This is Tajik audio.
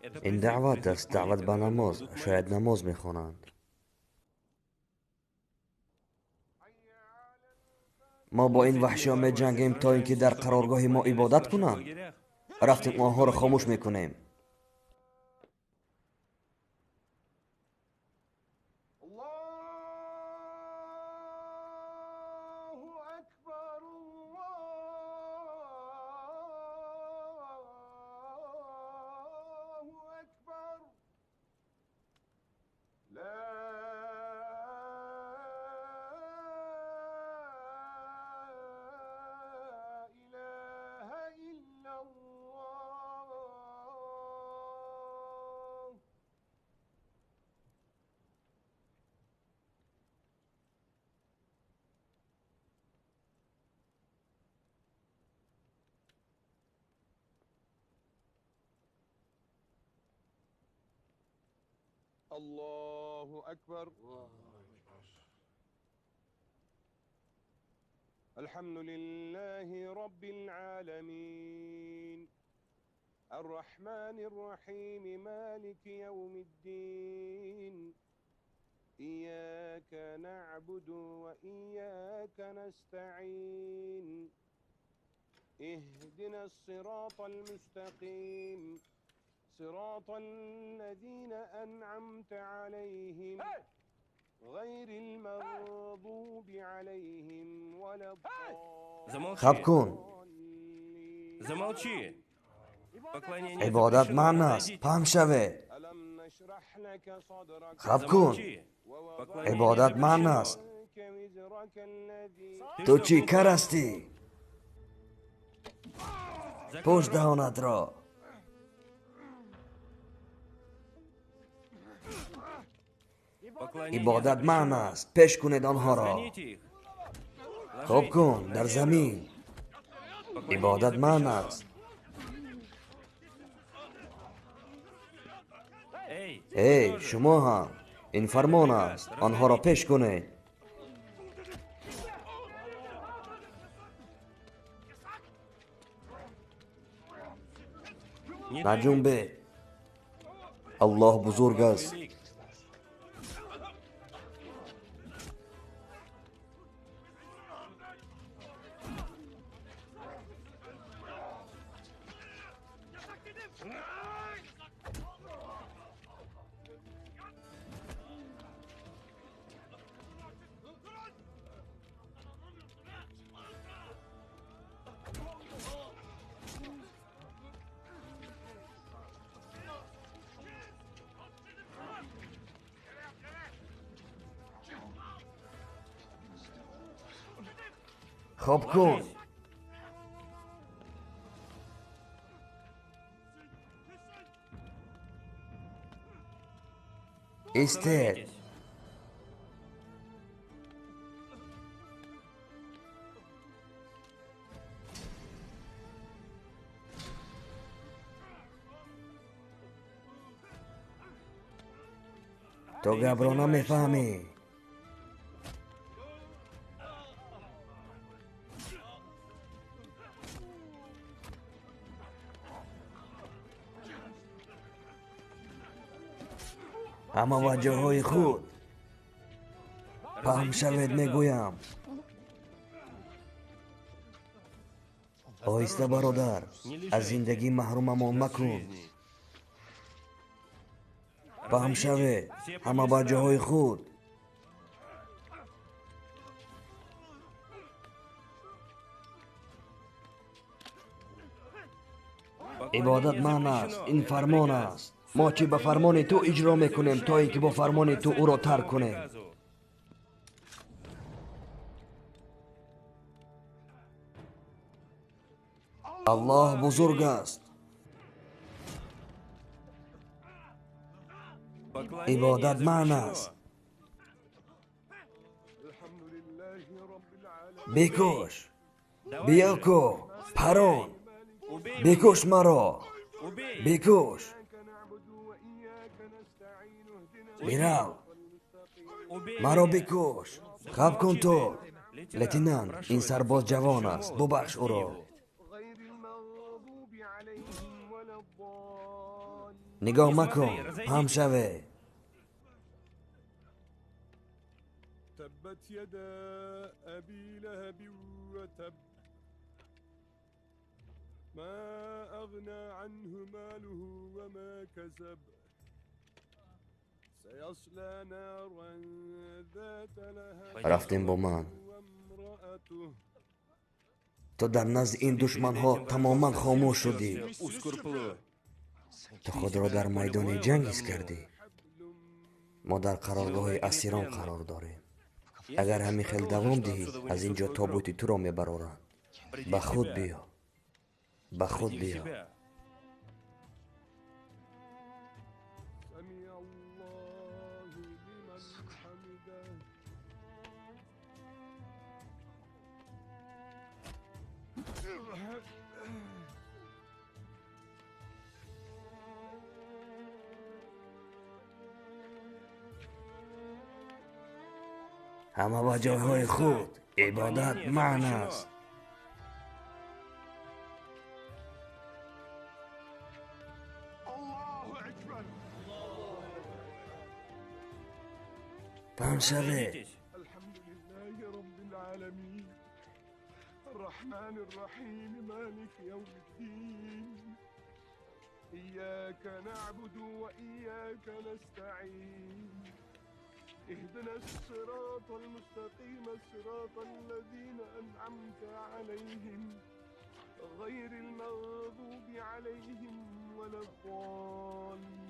Ин даъват аст, даъват ба намоз. Шояд намоз мехонанд. Мо бо ин ваҳшиён меҷангем, то ин ки дар қароргоҳи мо ибодат кунанд. Рафтем, онҳоро хомӯш мекунем. الله أكبر. الحمد لله رب العالمين الرحمن الرحيم مالك يوم الدين إياك نعبد وإياك نستعين اهدنا الصراط المستقيم صراط الذين أنعمت عليهم غير المغضوب عليهم ولا الضالين. خب کن. عبادت منع است. پهن شوه. خب کن. عبادت منع است. تو چی کر هستی؟ پشت دهانت را. عبادت منع است. پیش کنید آنها را. خوب کن در زمین. عبادت منع است. ای شما هم، این فرمان است. آنها را پیش کنید. نجنبه. الله بزرگ است. خواب کن. ایستید. تو گپ را نمیفهمی. اما با جاهای خود پهم شوید میگویم. آهسته برادر، از زندگی محروممان مکن. پهم شوید، همه با جاهای خود. عبادت منع است. این فرمان است. ما چی به فرمان تو اجرا میکنیم تا اینکه با فرمان تو او را ترک کنیم. الله بزرگ است. عبادت منع است. بکش، بیاکو، پران، بکش مرا، بکش. بیرو، مرا بکش. خب کن تو. لتینانت، این سرباز جوان است، ببخش او را. Нигоҳ макун, паҳм шаве. تبت يدا أبي لهب وتب ما أغنى عنه ماله وما كسب سيصلى نارا ذات لهب рафтем бо ман. وامرأته Ту дар назди ин душманҳо тамоман хомӯш шудӣ. Ту худро дар майдони ҷанг ҳис кардӣ. Мо дар қароргоҳи асирон қарор дорем. Агар ҳамин хел давом диҳӣ, аз ин ҷо тобути туро мебароранд. Ба худ биё, ба худ биё. سمع الله لمن حمده. Ҳама ба ҷойҳои худ. Ибодат манъ аст. الله أكبر. Паҳн шавед. الحمد لله رب العالمين الرحمن الرحيم مالك يوم الدين إياك نعبد وإياك نستعين اهدنا الصراط المستقيم صراط الذين أنعمت عليهم غير المغضوب عليهم ولا الضالين.